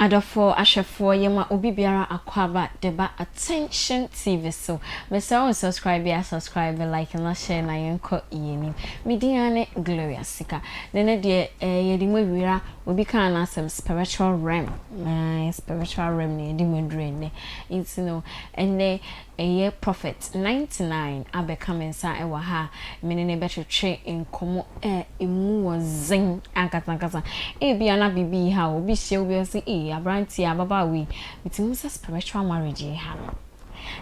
Adɔfoɔ ahwɛfoɔ yɛma obi biara akwaaba de ba Attention TV so. Mesrɛ wo subscribe a subscribe, like na share na yɛnkɔ yɛn anim. Me din ara ne Gloria Sika. Na ɛnɛ deɛ eh, yɛde mu awira obi kaa n'asɛm spiritual realm. Eh, spiritual realm na yɛde mu aduru ɛnɛ. Nti no ɛnɛ Ɛyɛ Prophet 99 abɛka me nsa wɔ ha a me ne no bɛtwetwe nkɔmmɔ a ɛmu wɔ zen ankasa ankasa. Ebia na biribi reha wo, obi hyia wo bi ɔse ee aberanteɛ, ababaawa yi, metumi hu sɛ spiritual marriage reha no.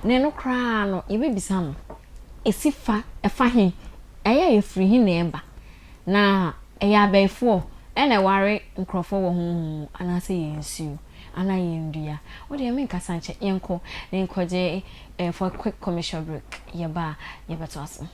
Na ɛno koraa no, yɛbɛbisa no, ɛsi fa, ɛfa he? Ɛyɛ a ɛfiri he na ɛba? Na ɛyɛ abayifoɔ na ɛware nkorɔfoɔ wɔ honhom mu anaasɛ ɛyɛ nsuo? Anaa yɛ ndua. Wo deɛ menkasa nkyɛ, yɛnkɔ na yɛnkɔgye eh, for a quick commercial break. Yɛba a, yɛbɛtoa so.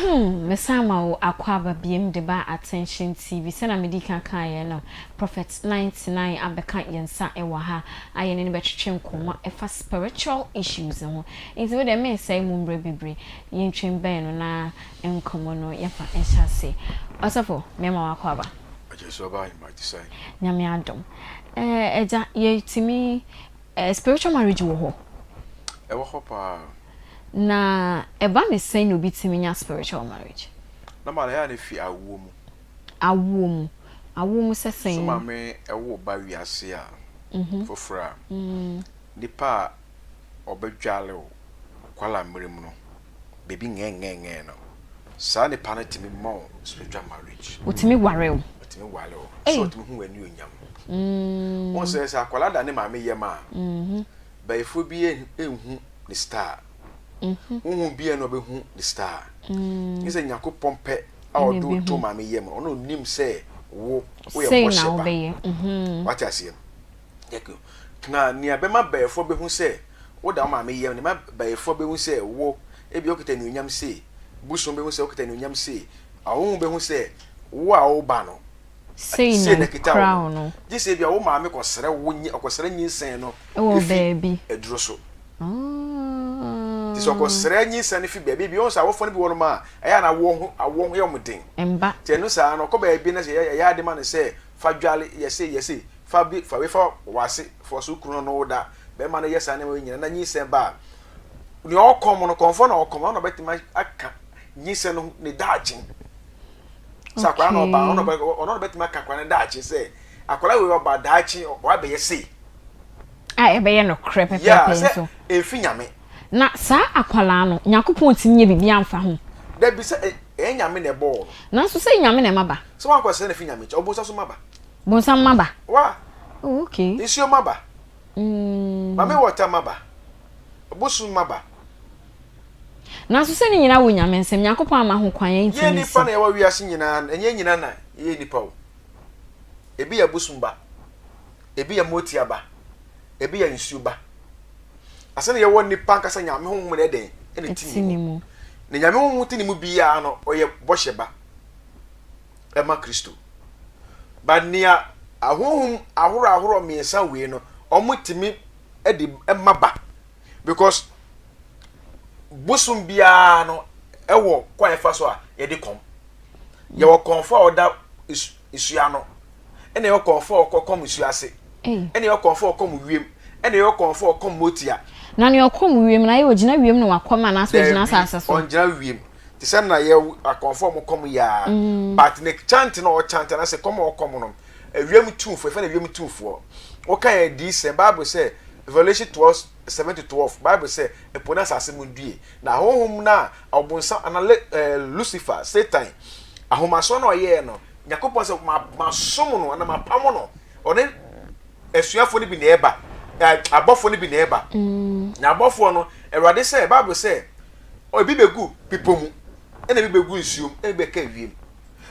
Hmm, mesan ma wo akwaaba biem de ba Attention TV. Sɛnea medi kan kaeɛ no, Prophet 99 abɛka yɛn nsa wɔ ha a yɛne no bɛtwetwe nkɔmmɔ ɛfa spiritual issues ho. Nti wo deɛ mensɛe mo mmerɛ bebree, yɛntwe mbɛn no na nkɔmmɔ no yɛmfa nhyɛ ase. Ɔsɔfo, mema wo akwaaba. Agya so aba ahemmaa te sɛn? Nyame adom. Eh, agya, yɛtumi, eh, spiritual marriage wɔ hɔ? Ɛwɔ hɔ paa. Na ɛba ne sɛn na obi tumi nya spiritual marriage? Normally ɛyɛ a na efi awoɔ mu. Awoɔ mu? Awoɔ mu sɛ sɛn? So maame wo ba wiase a, foforɔ a, nipa a ɔbɛdwale wo kwala mmerɛ mu no, baabi ngɛngɛngɛn no, saa nipa no tumi ma wo spiritual marriage. Ɔtumi ware wo? Ɔtumi ware wo. Sɛ ɔtumi hu w'anuonyam. Wohu sɛ sɛ akwadaa da ne maame yam a, bayifoɔ bi nhu ne star. Honhom biara na ɔbɛhu ne star. Ne sɛ Nyankopɔn pɛ a ɔde wo to maame yam no, ɔno onim sɛ wo woyɛ bɔhyɛ ba. Wate aseɛ? Na nea bɛma bayifoɔ bɛhu sɛ woda wo maame yam, nea ɛma bayifoɔ bɛhu sɛ wo ebi wokita anuonyam sei, bosom bɛhu sɛ wokita anuonyam sei, ahonhom bɛhu sɛ wo a woba no sei na ɛkita wo no. Gye sɛ ebia wo maame kɔsrɛ wo, ɔkɔsrɛ nyinsɛn no fi aduro so. Nti sɛ ɔkɔsrɛ nyinsɛn no fi baabi, ebi wɔn sɛ awofo no bi wɔ nom a, ɛyɛ a na awoɔ ho awoɔ ho yɛ wɔn den. Mba. Nti ɛno saa no, ɔkɔ baabi na sɛ yɛyɛ ade ma no sɛ fa dwale, yɛ sei, yɛ sei, fa bi, fa wei fa w'ase, fa so kunu no ne wo da, bɛrima no yɛ saa nneɛma wei nyinaa na nyinsɛn ba a, nea ɔkɔm no, kɔmfoɔ na ɔkɔm, ɔno na ɔbɛtumi aka nyinsɛn no ne daakye. Sɛ akwadaa na ɔba, ɔno na ɔbɛtumi aka akwadaa no daakye sɛ akwadaa wei ɔba daakye wabɛyɛ sei. A ɛbɛyɛ nokorɛ pɛpɛɛpɛ nso. Yeah, sɛ ɛmfi Nyame. Na saa akwadaa no, Nyankopɔn ntumi nyɛ biribiara mfa ho. Dabi, sɛ ɛyɛ Nyame na ɛbɔɔ no. Nanso sɛ Nyame na ɛma ba. Sɛ wankɔ sɛ na ɛfi Nyame nkyɛn, ɔbonsam nso ma ba. Bonsam ma ba. Wa. Oh, okay. Nsuo ma ba. Mame water ma ba. Bosom ma ba. Nanso sɛ ne nyinaa wɔ Nyame nsam, Nyankopɔn amma ho kwan ɛntumi nsi. Yɛn nnipa na yɛwɔ wiase nyinaa no, ɛnyɛ yɛn nyinaa na yɛyɛ nnipa o. Ebi yɛ bosom ba. Ebi yɛ motia ba, ebi yɛ nsuo ba. Asɛ na yɛwɔ nipa ankasa Nyame honhom na ɛdɛn ɛna ɛte ne mu. Na Nyame honhom te ne mu biara no ɔyɛ bɔhyɛ ba ɛma Kristo. Ba nea ahonhom ahorow ahorow mmiɛnsa wei no wɔn tumi de ɛma ba because bosom biara no ɛwɔ kwan ɛfa so a yɛde kɔm. Yɛwɔ kɔnfo a ɔda nsuo ano. ɛna ɛyɛ ɔkɔmfo a ɔkɔm nsuo ase, ɛna ɛyɛ ɔkɔmfo a ɔkɔm wiem, ɛna ɛyɛ ɔkɔmfo a ɔkɔm motia. Na nea ɔkɔm wiem no, ayɛ ɔgyina wiem na wakɔm anaasɛ ɔgyina asase so? Daabi, ɔngyina wiem. Te sɛ na yɛ akɔmfo a wɔkɔm yɛ a, mm. but ne chant na ɔchant anaasɛ kɔm a ɔkɔm no, ewiem tumfoɔ, yɛfrɛ no ewiem tumfoɔ. Woka yɛ di sɛ Bible sɛ Revelation 12 7 to 12 Bible sɛ ɛpo ne asase mu due na honhom no a ɔbonsam ana eh, Lucifer Satan ahomasoɔ na ɔyɛɛ no Nyankopɔn sɛ masom no anaa mapamo no, ɔne asuafoɔ no bi na ɛba, abɔfoɔ no bi na ɛba. Mm. Na abɔfoɔ no, Awurade sɛ, Bible sɛ, ebi bɛgu bepɔ mu, ɛna ebi bɛgu nsuo mu, ɛna ebi bɛka wiem.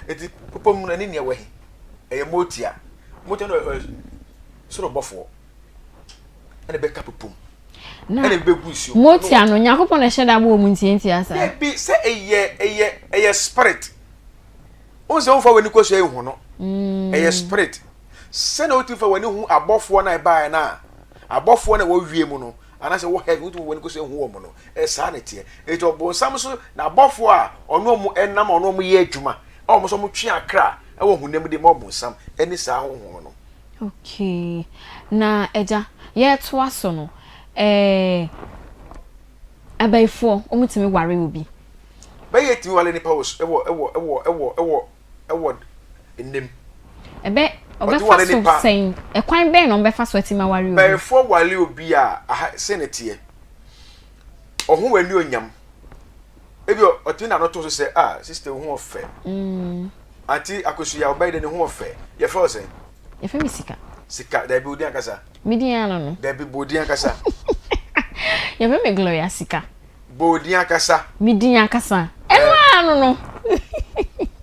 Eti bepɔ mu no, ɛne nea ɛwɔ he? Ɛyɛ motia. Motia no ɛyɛ soro bɔfoɔ. Ɛna ɛbɛka bepɔ mu. Na ɛna ebi bɛgu nsuo mu. Motia no, Nyankopɔn na ɛhyɛ da bɔ wɔn ntiantia saa. Ebi sɛ ɛyɛ ɛyɛ ɛyɛ spirit. Wohu sɛ womfa w'ani kɔsua nhu no. Mm. Ɛyɛ spirit. Sɛnea wotumi fa w'ani hu abɔfoɔ no a ɛbaeɛ no a, abɔfoɔ no a ɛwɔ wiem no, anaasɛ wɔ heaven wotumi wɔ w'ani kɔ so ehu wɔn no, ɛsaa na ɛteɛ. Eti ɔbonsam nso n'abɔfoɔ a ɔne wɔn ɛnam a ɔne wɔn yɛ adwuma a wɔn nso wɔtwe akra ɛwɔ honam de ma ɔbonsam ɛne saa honhom no. Okay. Na agya, yɛretoa so no, ɛɛ abayifoɔ, wɔtumi ware obi? Bɛyɛ tumi ware nipa wɔ ɛwɔ ɛwɔ ɛwɔ ɛwɔ ɛwɔ ɛwɔ nnem. Ɛbɛ ɔbɛfa so sɛn? Ɛkwan bɛn na ɔbɛfa so atumi aware obi? Bɛyifoɔ ware obi a, aha sɛ na ɛteɛ. Ɔho wɔ ani onyam. Ebi ɔtumi na ano to so sɛ, ah, sister wo ho ɔfɛ. Mm. Auntie Akosua, ɔbɛyɛ dɛ ne ho ɔfɛ. Yɛfrɛ wo sɛn? Yɛfrɛ me Sika. Sika, dabi wo din ankasa. Me din ano no. Dabi bɔ din ankasa. Yɛfrɛ me Gloria Sika. Bɔ din ankasa. Me din ankasa. Ɛno ano no.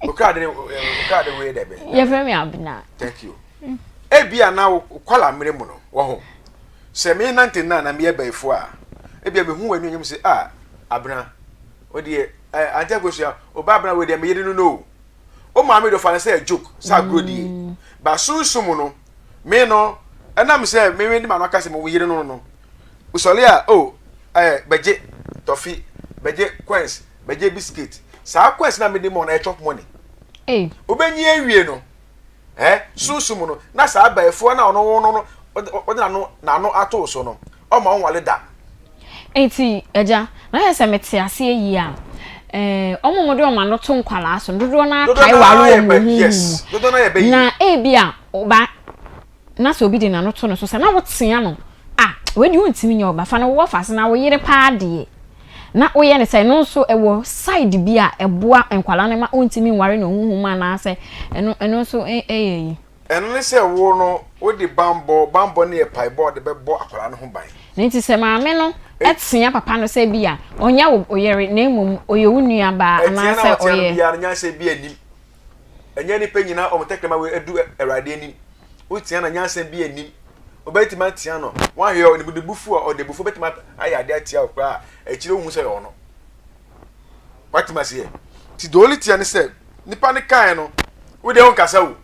Okra de okra de wei dɛbɛ. Yɛfrɛ me Abena. Thank you. Ebia na wo kwala mmere mu no, wɔ ho. Sɛ me nante na na meyɛ bɛyifo a, ebia mehu w'ani onyam sɛ ah Abena, wo deɛ eh, Auntie Akosua, ɔba Abena wei deɛ me yere no no o. Wo maame deɛ ɔfa no sɛ joke, sɛ agorɔ die. Mm. Ba sunsum no, me no, ɛnam sɛ me me de m'ano aka sɛ mo yere no no, wosɔre a, oh, eh, bɛgye tɔfi, bɛgye coins, bɛgye biscuit. Saa coins na mede ma no, ɛyɛ chop money. Hey. Wobɛnyi awie no, eh, sunsum no, na saa abaefoɔ no a ɔno wo no no, ɔde n'ano n'ano ato so no, ɔma ɔnwale da. Enti, agya, na ayɛ sɛ mete aseɛ yie a, eh, wɔn a wɔde wɔn ano to nkwadaa so no, dodoɔ no ara tae ware wɔn wɔ honhom mu. Na ebia ɔba na sɛ obi de n'ano to no so sɛ na wotea no a, wei deɛ wontumi nyɛ ɔba, fa no wɔ fa na wo yere paa deɛ na woyɛ no sɛ ɛno nso ɛwɔ side bi a ɛboa nkwadaa no ma wontumi nware no honhom mu anaasɛ ɛno ɛno nso ɛyɛ yi. Ɛno ne sɛ wo no wode banbɔ, banbɔ no yɛ paebɔ a wode bɛbɔ akwadaa no ho ban. Nti sɛ maame no tea papa no sɛ bi a ɔnyɛ wo yere na mmom ɔyɛ wo nua baa Ɛtea na anaasɛ ɔtea no ɔyɛ. biara no nyansa bi nnim. Ɛnyɛ nnipa nyinaa wɔn tɛkrɛma wei adu Awurade anim. Wotea na nyansa bi nnim. Wobɛtumi atea no, woahwɛ a ɔde ne bo fu a ɔde abufuo bɛtumi ayɛ adeɛ atia wo koraa a akyire wohu sɛ ɛyɛ ɔno. Wate aseɛ? Nti the only thing ne sɛ nipa no kae no wo deɛ wonkasa o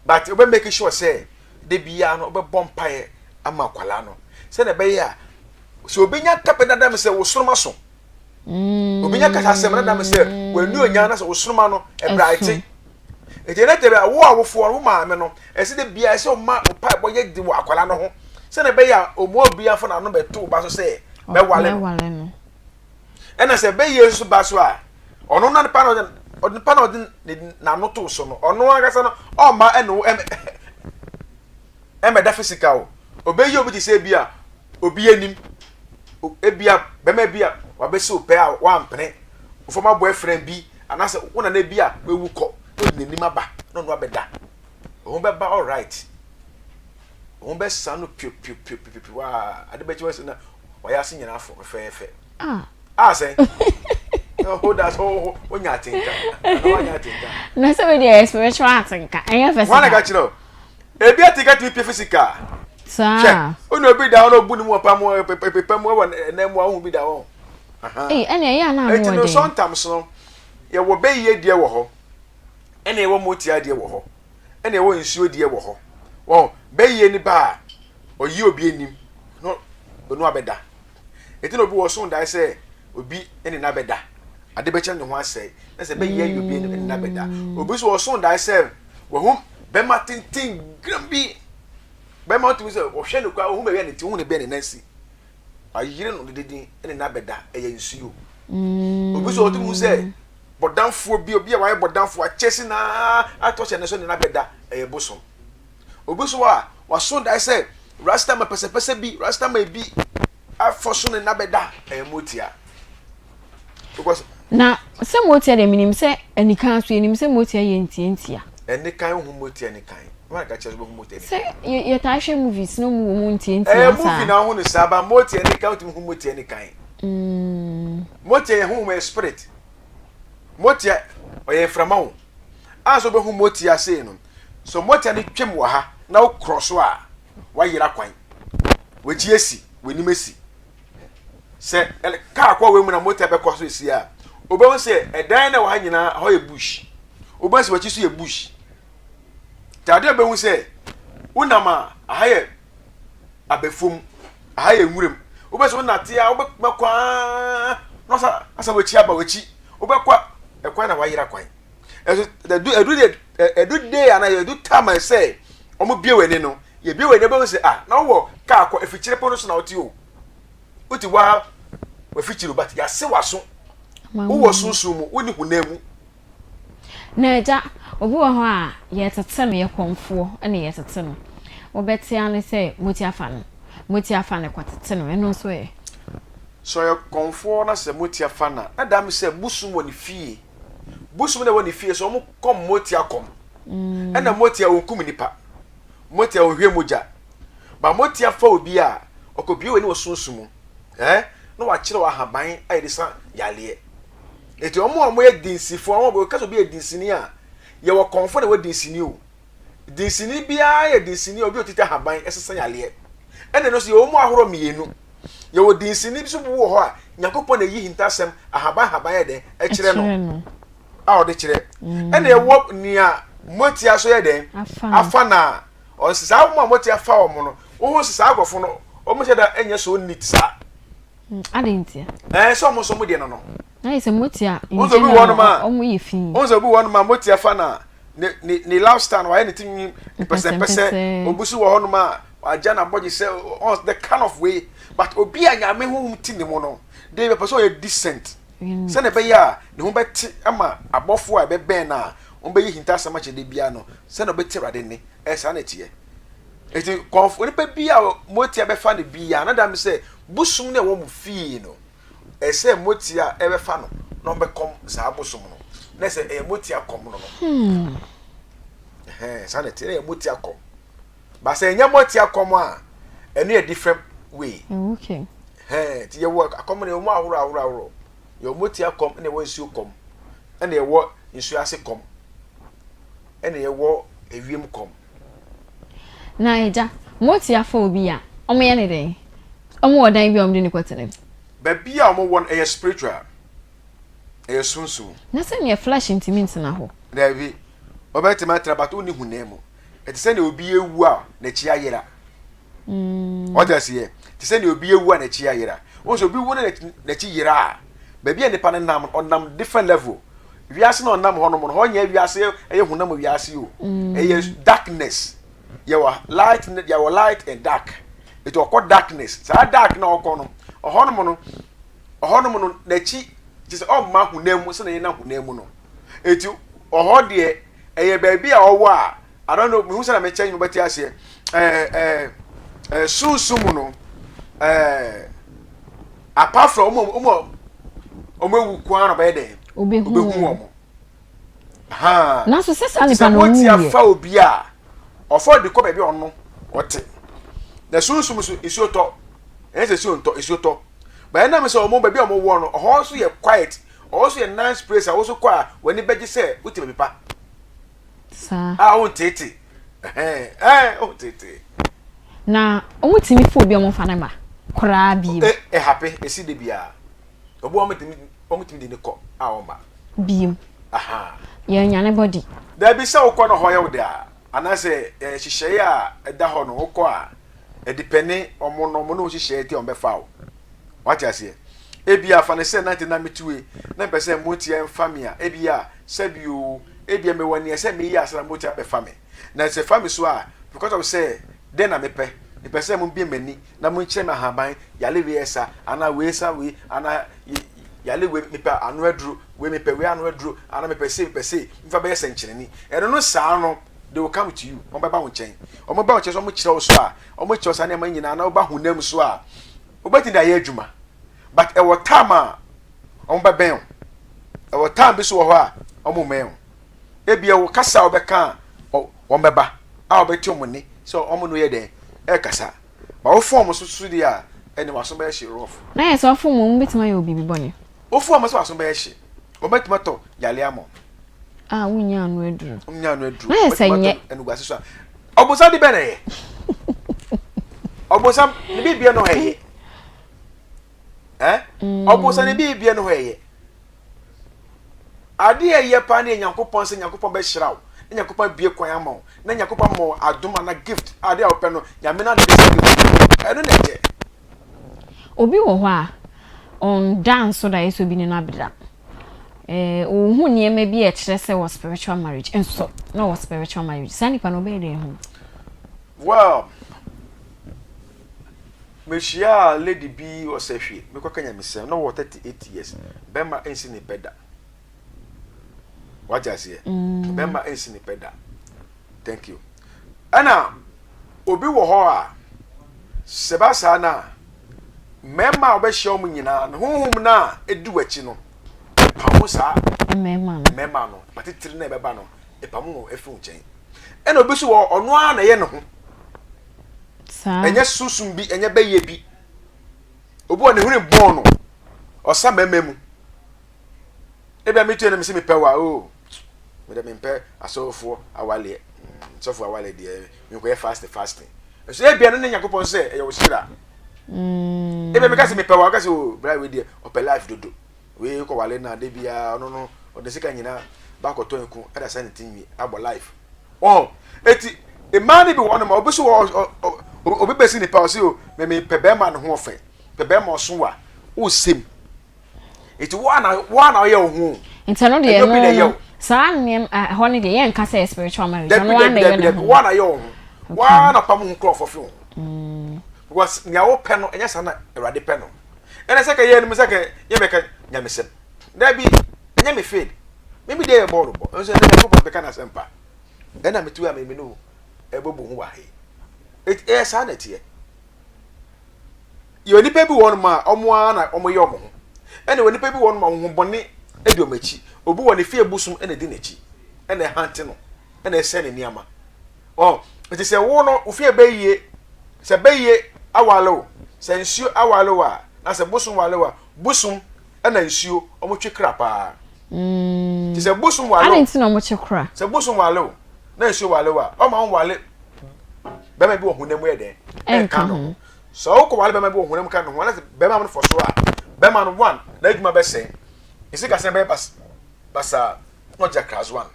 but wobɛ make sure sɛ da biara no wobɛbɔ mpaeɛ ama akwadaa no sɛdeɛ ɛbɛyɛ a sɛ obi nya tapɛ dada me sɛ wo soroma so mm. obi nya kasa asɛm dada me sɛ w'ani onya na sɛ wo soroma no ɛbrɛ ate nti ɛnɛ tɛbɛ wo awofoɔ wo maame no ɛsɛ de biara ɛsɛ ɔma wo paebɔ yɛ de wɔ akwadaa no ho sɛdeɛ ɛbɛyɛ a ɔmu obi afa n'ano bɛto wo ba so sɛ mɛwale no Ɛna sɛ bɛyie nso ba so a, ɔno na nipa na ɔde nipa na ɔde n'ano to so no, ɔno ankasa no ɔmma ɛne wo ɛmɛ ɛmɛda physical o. Ɔbɛyi obi te sɛ ebi a obi anim, ebi a bɛrima bi a wabɛsi wo pɛ a wampene, wo former boyfriend bi anaasɛ wo nana bi a wawu kɔ na ɔde n'anim aba na ɔno abɛda. Wo ho bɛba alright. Wo ho bɛsa no piopiopiopiopio waa ade bɛkye wɔ sɛ na Wayɛ ase nyinaa fo fɛfɛɛfɛ. Ah. Ah sɛn. Oh, that's oh, oh, nya atenka. Na wanya atenka. Na sɛ wei deɛ spiritual atenka, ɛnyɛ physical. Wọn na ka kyerɛ o. Ebi atenka tumi pie physical. Saa. Hwɛ, o na obi da hɔ na obu ne mu wɔ pa mu pepa mu wɔ ɛnan mu a ohun bi da hɔ. Ee, ɛna ɛyɛ ana ano ɔden. Eti no sometimes no, yɛwɔ bɛyie deɛ wɔ hɔ, ɛna yɛwɔ motia deɛ wɔ hɔ, ɛna yɛwɔ nsuo deɛ wɔ hɔ. Wɔn bɛyie ne ba a, ɔyi obi anim na ɔno abɛda. Eti na obi wɔ ɔso dae sɛ obi ne no abɛda. Ade bɛkyɛ ne ho asɛe. Na sɛ bɛyɛ ayi obi ne no abɛda. Obi nso ɔso dae sɛ wahu bɛma tenten gram bi. Bɛma ɔtumi sɛ ɔhwɛ no koraa ohu baabi a ne ti ohu ne bɛn ne nan si. Wayere no dededen ne no abɛda ɛyɛ nsuo. Obi nso ɔtumi hu sɛ bɔdamfoɔ bi obi a wayɛ bɔdamfoɔ akyɛ si naa atɔ hyɛ ne so ne no abɛda ɛyɛ bosom. Obi nso hɔ a, waso dae sɛ Rastama pɛsɛpɛsɛ bi, Rastama bi afɔ so ne nna bɛda, ɛyɛ motia. Because. Na sɛ motia deɛ menim sɛ anikan so yɛnim sɛ motia yɛ ntiantia. Anikan wohu motia anikan. Wɔn a ka kyerɛ sɛ wohu motia anikan. Sɛ yɛtaa hwɛ movies na wɔn wɔ mu ntiantia saa. Ɛyɛ movie na wohu no saa ba motia anikan wotumi hu motia anikan. Motia yɛ honhom ɛyɛ spirit. Motia ɔyɛ mframa o. Ansa wobɛhu motia sei no, sɛ motia no twam wɔ ha na wokorɔ so a, woayera kwan. W'akyi asi, w'anim asi. Sɛ kaa kɔ wei mu na motia bɛkɔ so esi a, wobɛhu sɛ ɛdan na ɛwɔ ha nyinaa hɔ yɛ bush. Wobɛhu sɛ w'akyi so yɛ bush. Nti adeɛ a wobɛhu sɛ wonam a aha yɛ abɛfam, aha yɛ nwuram. Wobɛsɛ wonate a wobɛkɔ aa na ɔsa asa w'akyi aba w'akyi. Wobɛkɔ a ɛkwan na wayera kwan. Ɛso ɛdu ɛdu de ɛdu day anaa ɛdu time a sɛ wɔn bie w'ani no yɛbie w'ani bɛhu sɛ ah na wowɔ kaa kɔ afikyire po no so na wote o. Wote waa w'afikyire but yɛase w'aso. Wowɔ sunsun mu wonni honam mu. Na agya, obi wɔ hɔ a yɛtete no, yɛ kɔmfoɔ na yɛtete no. Wobɛte ara ne sɛ moti afa no, moti afa no kɔtete no, ɛno nso ɛ? Sɛ ɔyɛ kɔmfoɔ na sɛ moti afa no a, na daa me sɛ bosom wɔ ne fie. Bosom na ɛwɔ ne fie, sɛ wɔn kɔm moti akɔm. Ɛna moti a ɔnkum nipa, moti a ɔnhwie mogya. Ba moti afa obi a, ɔkɔbue w'ani wɔ sunsum mu, eh, na wakyerɛ wo ahaban a yɛde sa yareɛ. Eti wɔn a wɔyɛ dinsifo, wɔn a wɔka sɛ obi yɛ dinsini a, yɛwɔ kɔnfo na ɛwɔ dinsini o. Dinsini biara yɛ dinsini a obi a otete ahaban sesa yareɛ. Ɛna ɛno nso yɛwɔ mu ahorow mmienu. Yɛwɔ dinsini bi nso bi wɔ hɔ a Nyankopɔn na eyi hintasɛm ahaban ahaban yɛ dɛn ɛkyerɛ no a ɔde kyerɛ. Ɛna ɛwɔ nea motia so yɛ dɛn afa na ɔsɛ saa wɔn a motia fa wɔn no, wohu sɛ saa nkurɔfo no wɔn hyɛ da nyɛ so neat saa. Adɛn ntia? Ɛɛ sɛ ɔmo nso ɔmo deɛ no no. Na yɛ sɛ motia in general ɔmo yɛ fi. Wɔn sɛ obi wɔ hɔnom a motia fa na ne ne ne lifestyle no wayɛ ne ti nwi mpɛsɛmpɛsɛ. Obi nso wɔ hɔnom a wagya n'abɔgye sɛ ɔn the kind of way but obi a nyame honhom ti ne mu no de bɛpɛ sɛ ɔyɛ decent sɛnea ɛbɛyɛ a ne ho bɛte ama abɔfoɔ a ɛbɛbɛn no a wɔbɛyɛ hintasɛm akyerɛ da biara no sɛnea ɔbɛte Awurade nne ɛyɛ saa na ɛteɛ. Eti kɔnfo nipa bi a motia bɛfa no biara na dam sɛ bosom no a ɛwɔ mo fie no ɛsɛ motia ɛbɛfa no na ɔbɛkɔm saa bosom no na sɛ ɛyɛ motia kɔm no no hmm. Ɛhɛn saa na ɛte ɛyɛ motia kɔm ba sɛ ɛnyɛ motia kɔm a ɛno yɛ different way. Okay. Ɛhɛn ti yɛwɔ akɔm no yɛwɔ mu ahorow ahorow ahorow yɛwɔ motia kɔm ɛna ɛwɔ nsuo kɔm ɛna ɛwɔ nsuo ase kɔm ɛna ɛwɔ ewiem kɔm. Na agya, mote afa obi a, wɔyɛ no dɛn? Wɔwɔ dan bi a wɔde no kɔtena mu? Baabi a wɔwɔ no, ɛyɛ spiritual. Ɛyɛ sunsum. Na sɛdeɛ flesh ntumi ntena hɔ. Daabi. Wɔbɛtumi atena but wonni honam mu. Ɛte sɛ nea obi awu a n'akyi ayera. Ɔte aseɛ? Te sɛ nea obi awu a n'akyi ayera. Wohu sɛ obi wu na n'akyi yera a, baabi a nipa no nam no, ɔnam different level. Wiase na ɔnam hɔ nom no, hɔ nyɛ wiase ɛyɛ honam wiase o. Mm. Ɛyɛ darkness. Yɛwɔ light, yɛwɔ light and dark. Eti ɔkɔ darkness. Saa dark na ɔkɔ no, ɔhɔ nom no, ɔhɔ nom no n'akyi te sɛ ɔmma honam mu sɛnea yɛnam honam mu no. Eti ɔhɔ deɛ ɛyɛ baabi a ɔwɔ a I don't know mehu sɛ na mekyɛ nyɛ bɛte aseɛ ɛɛ ɛɛ ɛɛ sunsun mu no ɛɛ apart from wɔn wɔn wɔn ewu kwan na ɔbɛyɛ dɛ obehu wɔn haa nanso sɛ saa nipa no owu yɛ sɛ afa obi a ɔfa ɔde kɔ baabi a ɔno ɔte na sunsun so nsuo tɔ ɛnyɛ sɛ nsuo ntɔ nsuo tɔ bɛyɛ nam sɛ wɔn baabi a wɔn wɔ no ɔhɔ nso yɛ quiet ɔhɔ nso yɛ nice place a wɔn nso kɔ a wɔn ani bɛgye sɛ wote baabi pa. Saa. A wonteetee. Ɛhɛn, ɛɛ, wonteetee. Na wɔtumi fa obi a wɔmfa no ma koraa bio. E, ɛhape, esi da biara. Obi wɔ hɔ wɔtumi, wɔtumi de ne kɔ a ɔmma. Bio. Aha. Yɛanya ne body. Dabi, sɛ wokɔ na hɔ yɛ wo dɛ a, anaasɛ nhyehyɛe a ɛda hɔ no, wokɔ a, ɛdepɛne wɔn no, wɔn ne wo nhyehyɛe nti a wɔbɛfa wo. Wate aseɛ? Ebia fa no sɛ nante na mete wei, na mepɛ sɛ motia mfa me a, ebia sɛbi oo, ebia mewɔ nea ɛsɛ meyɛ ansa na motia abɛfa me. Na sɛ ɛfa me so a, because of sɛ dɛn na mepɛ? Mepɛ sɛ mobue m'ani na monkyerɛ me ahaban, yare wei ɛsa, anaa wei sa wei, anaa yare wei mepɛ ano aduro, wei mepɛ wei ano aduro, anaa mepɛ sei, mepɛ sei, mfa bɛyɛ sɛnkyerɛnne. Ɛno no saa no, they will come to you, wɔbɛba wo nkyɛn. Wɔba wo nkyɛn sɛ wɔkyerɛ wo so a, wɔkyerɛ wo saa nneɛma nyinaa na woba honam so a, wobɛtumi de ayɛ adwuma. But ɛwɔ time a wɔn bɛbɛn wo. Ɛwɔ time bi so wɔ hɔ a wɔn mmɛn wo. Ebia wo kasa a wɔbɛka a wɔn bɛba a wɔbɛte wɔn nne sɛ wɔn no yɛ dɛn ɛrekasa. Ba wo fɔm so so deɛ a ɛne w'aso bɛyɛ hye rough. Na yɛ sɛ ɔfom wɔn bɛtumi ayɛ wo biribi bɔne. Wo fɔm sɛ w'aso bɛyɛ hye. Wɔn bɛtumi atɔ yale ama wo. A wonnya ano aduru. Wonnya ano aduru. Na yɛ sɛ nyɛ. Ɛnuguase so a. Ɔbonsam de bɛn na ɛyɛ? Ɔbonsam ne biribiara na ɔyɛ. Eh? Ɔbonsam ne biribiara na ɔyɛ. Ade a ɛyɛ paa ne yɛ Nyankopɔn sɛ Nyankopɔn bɛhyira wo, na Nyankopɔn abue kwan ama wo, na Nyankopɔn ama wo adom anaa gift, ade a wopɛ no, Nyame no ade sɛ gift. Ɛno na ɛyɛ. Obi wɔ hɔ a, ɔnda nso da yɛ sɛ obi ne no abeda. Eh, ɔhu nneɛma bi a ɛkyerɛ sɛ wɔ spiritual marriage nso na wɔ spiritual marriage. Saa nipa no ɔbɛyɛ dɛn ho? Well, mehyiaa lady bi wɔ sɛhwe, mekɔka nyamesɛm, na ɔwɔ 38 years, bɛrima nsi ne pɛ da. Wate aseɛ? Mm. Bɛrima nsi ne pɛ da. Thank you. Ɛna obi wɔ hɔ a, sɛ ba saa no a, mmarima a wɔbɛhyia wɔn nyinaa no, honhom no a ɛdi w'akyi no, ɛpamo saa mmarima no, patitiri no a ɛbɛba no, ɛpamo wɔn afiri wo nkyɛn. Ɛna obi nso wɔ ɔno ara na ɛyɛ ne ho. Ɛnyɛ sunsum bi, ɛnyɛ bɛyɛ bi. Obi wɔ ne hwene bɔn no, ɔsa mmarima mu. Ebia metu na mese mepɛ wa o. Oh, mede mempɛ asɔfoɔ awaleɛ. Mm, sɔfoɔ awaleɛ deɛ menkɔyɛ fasting fasting. Nso ebia no ne Nyankopɔn sɛ ɛyɛ wo hyira. Mm. Ebia meka sɛ mepɛ wa, ɔka sɛ o oh, bra wei deɛ ɔpɛ life dodo. Wei kɔ wale na de biara ɔno no ɔde sika nyinaa ba akɔtɔ nku ɛda sɛ ne ti nwi abɔ life. Wɔn eti mmaa no bi wɔ hɔnom a obi so wɔ obi bɛsi nipa ɔsi o mɛmi pɛ bɛrima ne ho ɔfɛ pɛ bɛrima ɔso wa ɔsɛm eti wo ana wo ana ɔyɛ wo ho. Nti ɛno deɛ ɛno no saa nneɛma ɛhɔ no deɛ yɛn nka sɛ spiritual marriage ɔno ana yɛ ne ho. Wo ana yɛ wo ho wo ana pam ho nkorɔfo fi ho because nea wopɛ no ɛnyɛ saa na awurade pɛ no ɛna sɛ ka yɛ no sɛ ka yɛ bɛka nyamesɛm dabi ɛnyɛ me fail me me deɛ yɛ bɔɔlo bɔ nso ɛnɛ nyankopɔn bɛka n'asɛmpa ɛna metu a me no ɛbɛbɔ ho wɔ ha yi ɛyɛ saa na ɛteɛ yɛ onipa bi wɔ nom a ɔmo ara na ɔmo yɛ ɔmo ho ɛna onipa bi wɔ nom a honhommɔne di ɔmo akyi obi wɔ ne fie bosom ɛna di n'akyi ɛna ɛhante no ɛna ɛsɛ ne nneɛma ɔ nti sɛ wo no wo fie bɛyie sɛ bɛyie awale wo sɛ nsuo awale wo a na sɛ bosom wale wo a bosom ɛna nsuo ɔmo twe kra paa mm. nti sɛ bosom wale wo nti na ɔmo twe kra sɛ bosom wale wo na nsuo wale wo a ɔma wo wale bɛrima bi wɔ honam mu yɛ dɛn ɛnka ho sɛ wokɔ wale bɛrima bi wɔ honam ka ne ho anasɛ bɛrima no fɔ so a bɛrima no one n'adwuma bɛsɛn ɛsi kasɛn bɛyɛ bas basaa na ɔgya class one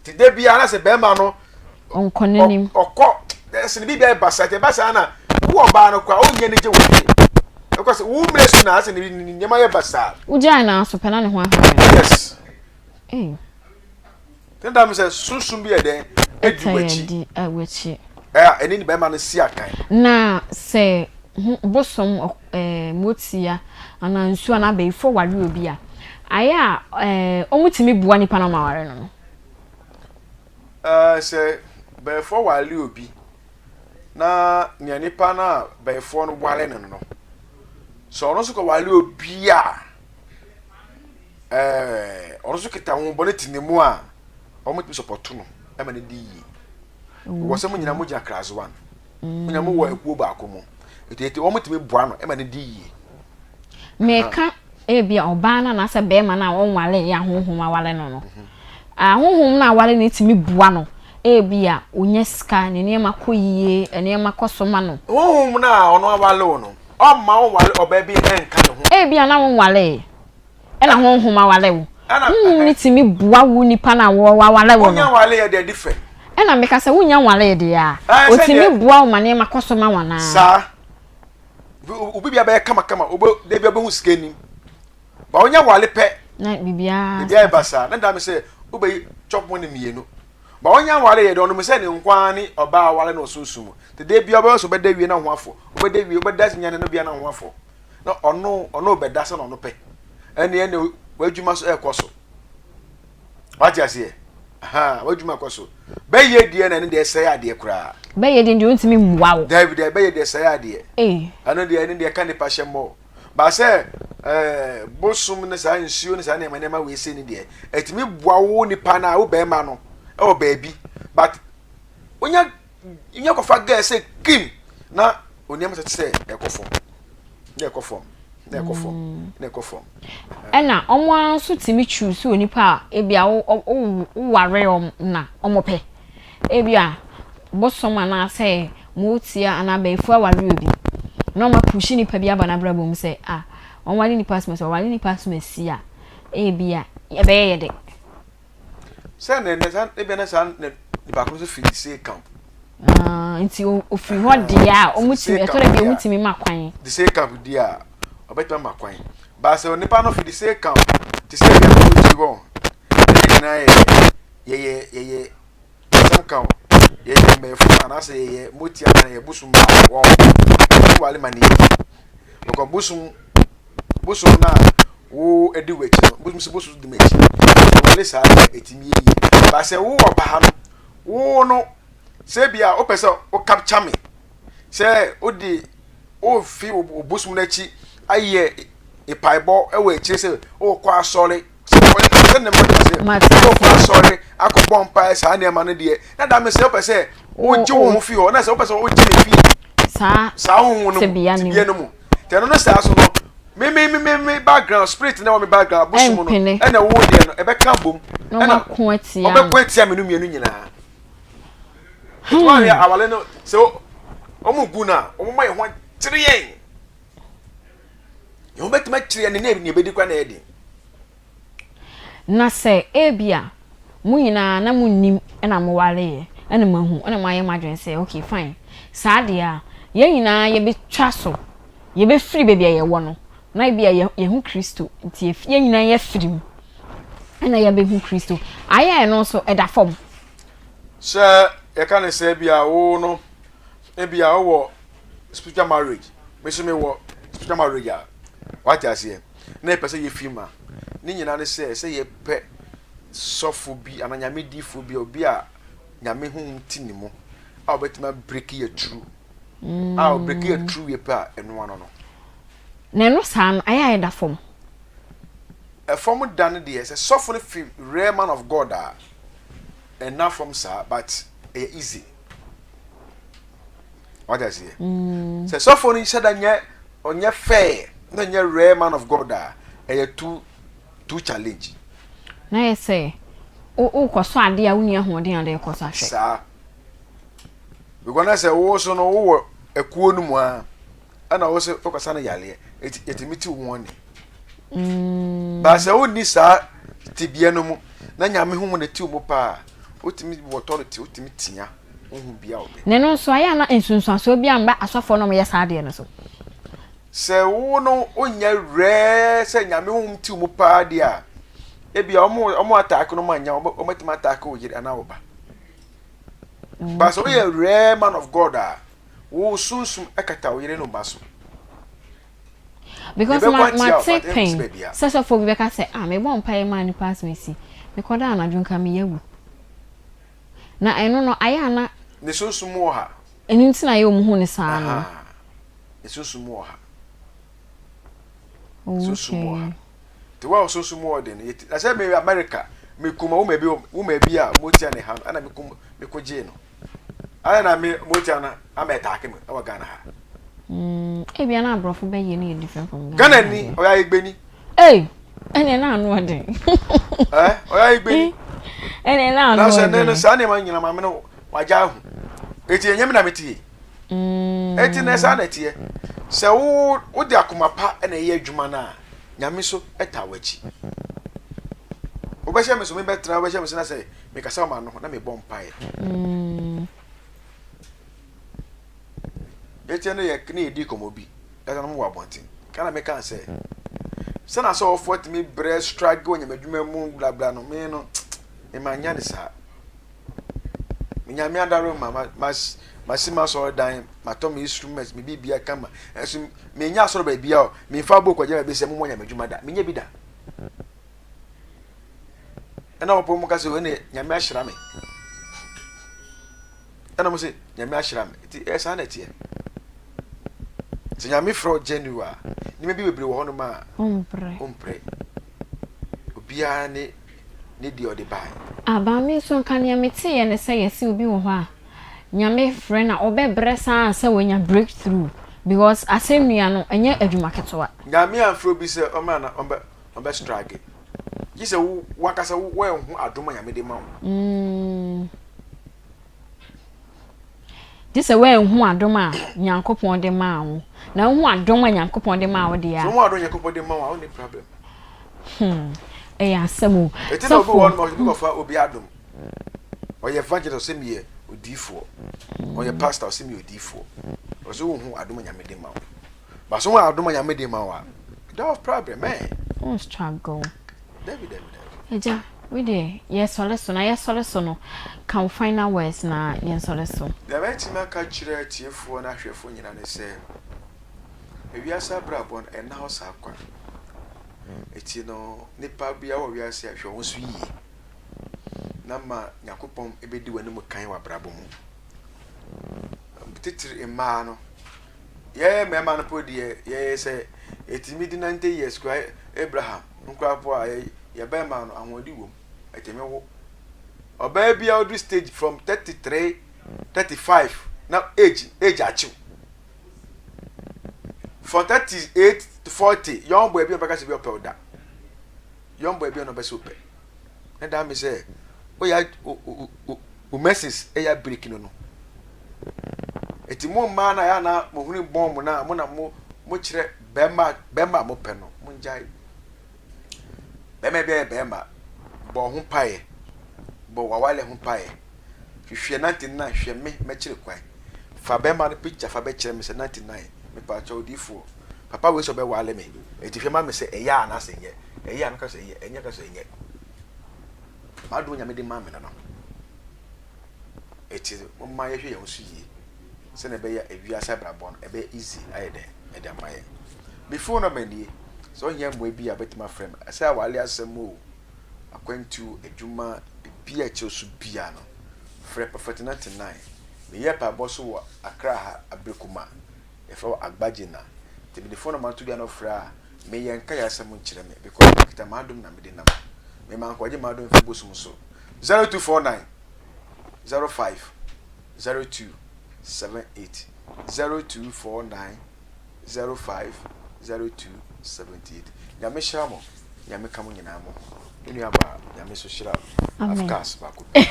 Nti da biara na sɛ bɛrima no ɔnkɔ n'anim ɔkɔ ɛsɛ ne biribi ayɛ basaa nti ɛba saa na wo ɔbaa no koraa ɔnyɛ ne gye wɔ fie ɛkɔ sɛ wo mmerɛ so na asɛ ne nneɛma yɛ basaa. Wogyae no aso pɛ na ne ho ahare. Yes. Ee. Ne da mi sɛ sunsun bi yɛ dɛn edi w'akyi. W'akyi. Ɛa ɛne ne bɛrima no si akan. Na sɛ bosom motia anaa nsuo anaa abayifoɔ ware obi a, ayɛ a wɔtumi boa nipa no ma ware no no? Sɛ bayifoɔ ware obi na nea nipa no a bayifoɔ no ware no no, sɛ ɔno nso kɔware obi a, ɔno nso kita honhommɔne te ne mu a, wɔtumi sɔpɔto no ma no di yie. Wɔ sɛ mo nyinaa mo gyina class one. Mo nyinaa mo wɔ ekuo baako mu. Eti eti wɔn tumi boa no ma no di yie. Meka ebi a ɔbaa no anaasɛ bɛrima no a ɔnware yɛ ahonhom aware no no. Mhm. Ahonhom no aware no tumi boa no ebi a onya sika ne nneɛma kɔ yie nneɛma kɔ so ma no. Honhom no a ɔno aware wo no ɔmma wo nware ɔbaa bi nka ne ho. Ebi a na wonwaree. Ɛna honhom aware wo. Honhom no tumi boa wo nipa no a waware wo no. Wonya nware yɛ deɛ different. Ɛna meka sɛ wonya nware deɛ a, otumi boa wo ma nneɛma kɔ so ma wo anaa? Saa. Obi bia bɛyɛ kama kama, obe da bia bɛhu sika anim. Ba wonya ware pɛ. Na biribiara. Biribiara yɛ basaa. Na da me sɛ wobɛyi chop money mmienu. Ba wonya nware yɛ deɛ ɔnom sɛ ne nko ara ne ɔbaa aware na ɔsunsum mu. Te da bia wobɛyɛ sɛ wobɛda wie na ho afɔ. Wobɛda wie, wobɛda nyane no bia na ho afɔ. na ɔno ɔno bɛda sɛ na ɔno pɛ ɛne ɛne w'adwuma so ɛkɔ so wate aseɛ ha w'adwuma kɔ so bɛyɛ deɛ na ɛne deɛ ɛsɛe adeɛ koraa bɛyɛ deɛ deɛ ɔntumi mmoa wo dabi deɛ bɛyɛ deɛ ɛsɛe adeɛ ɛno deɛ ɛne deɛ ɛka nipa hyɛ mmɔ baasɛ ɛɛ bosom ne saa nsuo ne saa nneɛma nneɛma wei se ne deɛ ɛtumi boa wo nipa no a wo bɛrima no ɛwɔ baabi but wonya wonya kɔfa gɛɛ sɛ kim na onneɛma sɛ te sɛ ɛkɔ fam na ɛkɔ fam na ɛkɔ fam mm. na ɛkɔ fam. Ɛna wɔn ara nso tumi choose onipa a ebi a woware wɔn na wɔn pɛ ebi a bosom anaasɛ motia anaa abɛɛfo aware obi na wɔn apushi nipa bi aba n'abrabɔ mu sɛ a wɔn ware nipa asoma sɛ wɔware nipa asoma si a ebi a ɛbɛyɛ yɛ dɛ. Sɛ na ɛnɛ saa ebi na saa nipa koro nso firi the same camp. Ah, nti ofiri hɔ deɛ a, wɔn tumi, ɛtɔ da bi wɔn tumi ma kwan. The same camp deɛ a, ɔbɛtumi ama kwan. But sɛ onipa no fi the same camp, te sɛ ebi a wɔn ti hɔ, ɛne nyinaa yɛ yɛyɛ yɛyɛ asɛm ka o, yɛyɛ mmɛɛfo anaasɛ yɛyɛ motia anaa yɛyɛ bosom ba wɔn ho wale ma ne yie. Because bosom bosom no a wo adi w'akyi no, bosom sɛ bosom di m'akyi. Wale saa deɛ ɛtumi yɛ yie. But sɛ wo ɔbaa no, wo no sɛ bi a wopɛ sɛ wo capture me sɛ wode wofi wo bosom no akyi ayɛ mpaebɔ wɔ akyire sɛ wokɔ asɔre sɛ nneɛma no sɛ wokɔ asɔre akɔbɔ mpae saa nneɛma no deɛ na da me sɛ wopɛ sɛ wogye wo ho fi hɔ na sɛ wopɛ sɛ wogye me fi saa honhom no mu tebea no mu nti ɛno no saa so no me me me me background spirit na ɛwɔ me background bosom no ɛna wo deɛ no ɛbɛka bom ɛna ɔbɛko atia me no mmienu nyinaa nti wɔn ahwɛ awale no sɛ wɔn gu no a wɔn ma yɛn ho akyere yɛn yɛn ho bɛtumi akyere yɛn ne nea ebedi kora na ɛyɛ den. Na sɛ ebia mo nyinaa na monnim na mowareeɛ ɛna moahu ɛna moayɛ mo adwene sɛ okay fine saa deɛ a yɛn nyinaa yɛbɛtwa so yɛbɛfiri baabi a yɛwɔ no na ebia yɛhu Kristo nti yɛn nyinaa yɛafiri mu ɛna yɛabɛhu Kristo ayɛ ɛno nso ɛda fam. Sɛ yɛka no sɛ ebia wo no ebia wowɔ spiritual marriage me nso mewɔ spiritual marriage a wate aseɛ na yɛpɛ sɛ yɛfi mu a ne nyinaa ne sɛ sɛ yɛpɛ sɔfo bi anaa nyame difoɔ bi a obi a nyame honhom ti ne mu a ɔbɛtumi abreki yɛ turu a ɔbreki yɛ turu wie pɛ a ɛno ano no. Na ɛno saa no ayɛ a ɛda fam. Ɛfam da no deɛ sɛ sɔfo no fi rare man of God a ɛnna fam saa but ɛyɛ easy. Wate aseɛ? Mm. Sɛ sɔfo no nhyɛ da nyɛ ɔnyɛ fair na ɔnyɛ rare man of God a ɛyɛ too too challenge. Na yɛ sɛ wokɔ so adeɛ a wonni ahoɔden a wode kɔ so ahwɛ. Saa. Because na sɛ wo so no wowɔ akuo no mu a ɛna wo sɛ wokɔsa no yareɛ eti yɛtumi ti wo ne. Mm. Ba sɛ wonni saa tebea no mu na nyame ho mu na ti wo mu paa wotumi wɔ authority wotumi tia wohu bia wopɛ. Na ɛno nso ayɛ a na nsunsuansoɔ biara mma asɔfoɔ no a wɔyɛ saa adeɛ no so. Sɛ wo no wonyɛ rare sɛ nyame honhom ti wo mu paa deɛ a ebia wɔn wɔn ataake no wɔn anya wɔn bɛtumi ataake wo yere anaa wo ba. But sɛ woyɛ rare man of God a wo sunsum kata wo yere ne wo ba so. Because ma ma te pɛn sɛ sɔfoɔ bi bɛka sɛ ah mebɔ mpaeɛ maa nipa asɛm asi mekɔda anadwo nka meyɛ awu. Na ɛno no ayɛ a na. Ne sunsum wɔ ha. Ɛno nti na ayɛ wɔn hu no saa no. Ahaa ne sunsum wɔ ha. Ne sunsum wɔ ha. Te wa sunsum wɔ de no yɛ na sɛ me America me kuma wo ma bi wo ma bi a motia ne ha no ɛna me kum me ko gyee no. Ayɛ na me motia no ama ɛtaake me ɛwɔ Ghana ha. Mm, ebia na aborɔfo bɛyɛ no yɛ different from Ghana. Ghana ni ɔyɛ ayigbeni. Hey, ɛnna na ano ɔden. Ɛ ɔyɛ ayigbeni. Ɛnna na ano ɔden. Na sɛ ne no saa nneɛma nyina maame no wagya ahu. Eti ɛnyɛ mi na mi tie. Mm. Eti na saa na ɛteɛ. Sɛ wo wode akoma pa na ɛyɛ adwuma no a, nyame so ɛta w'akyi. Wobɛhyɛ me so mebɛtena wobɛhyɛ me so na sɛ mekasa wɔ m'ano na mebɔ mpaeɛ. Mm. Eti no yɛ ne yɛdi kɔmɔ bi ɛna no wɔ abɔnten. Kana meka sɛ sɛ na sɛ ɔfoɔ tumi brɛ struggle wɔ nyamadwuma mu blabla no me no mema nya ne saa. Me nyame adaro ma ma masi m'asɔredan matɔ me instruments me biribiara kama ɛnso menya asɔre baabi a memfa book ɔgye baabi sɛ momɔ nyamadwuma da menya bi da. Ɛna wɔpɔ mu ka sɛ wei ne nyame ahyira me. Ɛna mo sɛ nyame ahyira me nti ɛyɛ saa na ɛteɛ sɛ nyame frɛ wo genuine a nneɛma bi bebree wɔ hɔnom a ɔmprɛ obiara ne ne deɛ ɔde bae. Aba me nso nka nea meteeɛ ne sɛ yɛse obi wɔ hɔ a nyame frɛ no a ɔbɛbrɛ saa ansa wanya break through because asɛnnua no ɛnyɛ adwuma ketewa. Nyame amfrɛ obi sɛ ɔmmra na ɔmbɛ ɔmbɛ struggle gye sɛ wo wankasa wo woanhu adom a nyame de ma wo. Mm. Gye sɛ woanhu adom a Nyankopɔn de maa wo. Na wohu adom a Nyankopɔn de maa wo deɛ a. Sɛ wohu adom a Nyankopɔn de ma wo a, wonni problem. Hmm, ɛyɛ asɛm o. Ɛti na obi wɔ hɔ nom a ɔtumi kɔfa obi adom. Ɔyɛ evangelist ɔsɛ meyɛ. Odiifoɔ. Ɔyɛ pastor ɔsɛ meyɛ odiifoɔ. Ɔsɛ wohu adom a Nyame de ma wo. But sɛ wohu adom a Nyame de ma wo a, you don't have problem, man. Won struggle. Dabi, dabi, dabi. Agya, wei deɛ yɛsɔre so na yɛsɔre so no, ka wo final words na yɛnsɔre so. Deɛ mɛtumi aka akyerɛ atiefoɔ ne ahwɛfoɔ nyinaa ne sɛ, ewiase abrabɔ no ɛnna hɔ saa kwa. Eti no, nipa biara wɔ wiase a hwɛ wo ho so yie na ma Nyankopɔn bɛdi w'anim kan wɔ abrabɔ mu. Titiri mmaa no, yɛn mmarima no po deɛ yɛyɛ sɛ ɛtumi di 90 years koraa Abraham nkoraa po a yɛ bɛrima no ahoɔden wom ɛtumi wo. Ɔbaa biara ɔdu stage from 33, 35 na age age akyew. From 38 to 40 young boy bi a ɔbɛka sɛ bi ɔpɛ ɔda. Young boy bi a ɔbɛ sɛ ɔpɛ. Na daa mi sɛ oyɛ o message ɛyɛ break no no. Eti mo mmaa na yɛ na mo huni bɔn mo na mo na mo mo kyerɛ bɛrima bɛrima a mo pɛ no mo ngyae. Bɛrima bi yɛ bɛrima bɔ ho mpaeɛ bɔ wawale ho mpaeɛ hwehwɛ 99 hwɛ me mɛkyerɛ kwan fa bɛrima no picture fa bɛkyerɛ me sɛ 99 mepaakyɛw odiifoɔ papa wei sɛ ɔbɛwale me eti hwɛ ma me sɛ ɛyɛ a anaasɛ ɛnyɛ ɛyɛ a mɛka sɛ ɛyɛ ɛnyɛ ka sɛ ɛnyɛ m'adom Nyame de maa me no no eti momma yɛhwɛ yɛn ho so yie sɛnea ɛbɛyɛ ewiase abrabɔ no ɛbɛyɛ easy ayɛ dɛ ɛde ama yɛn me phone number nie sɛ ɔhia mmoa bi a bɛtumi afrɛ me ɛsɛ awale asɛm o akwantuo adwuma biribi a ɛkyerɛ so bia no frɛ Prophet 99 meyɛ paabɔ so wɔ Accra ha Ablekuma yɛfrɛ wɔ Agbagye na nti mede phone number to dwa no frɛ a meyɛ nka yɛ asɛm nkyerɛ me because mekita m'adom na mede nam mema nkɔgye m'adom fi bosom so 0249 05 02 78 0249 05 02 78 Nyame hyira mo Nyame ka mo nyinaa mo me nua baa Nyame so hyira Amen. Afcas baako bi.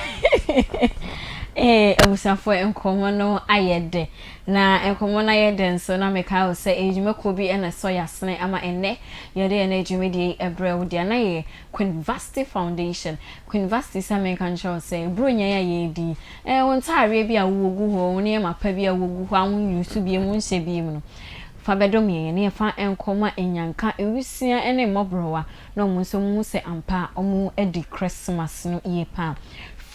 Ee, abusuafoɔ nkɔmmɔ no ayɛ dɛ. Na nkɔmmɔ no ayɛ dɛ nso na mekae wo sɛ ɛyɛ dwumakuo bi na ɛsɔ yɛn asene ama ɛnnɛ yɛde yɛn dwumadie yi brɛ wo deɛ na yɛ Queen Vasti Foundation. Queen Vasti sɛ menka nkyerɛ wo sɛ Buronya yi a yɛredi yi, eh, wo ntaareɛ bi a wowɔ gu hɔ, wo nneɛma pa bi a wowɔ gu hɔ a wonuse biom, wonhyɛ biom no, fa bɛdom yɛn na yɛfa nkɔma nnyanka, nwisiaa ne mmɔborɔwa na wɔn nso wɔhu sɛ ampa wɔadi Christmas no yie paa.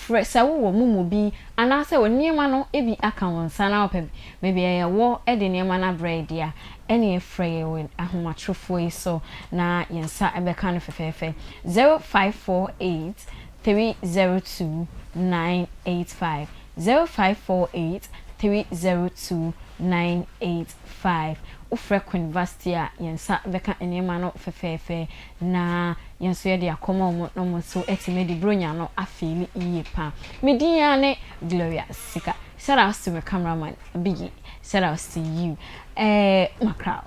Frɛ sɛ wowɔ mo mu bi anaasɛ wo nneɛma no bi aka wo nsa na wopɛ baabi a yɛwɔ de nneɛma no abrɛ yɛ deɛ a, ɛneɛ frɛ yɛn wɔ ahomatorofoɔ yi so na yɛn nsa bɛka no fɛfɛɛfɛ, 0548 302 985, 0548 302 985. Wofrɛ Queen Vasti a, yɛn nsa bɛka nneɛma no fɛfɛɛfɛ na yɛn nso yɛde akɔma wɔn na wɔn nso atumi adi Buronya no afeeli yie paa. Me din ara ne Gloria Sika. Shout out to my cameraman Biggie. Shout out to you. Eh, Macra.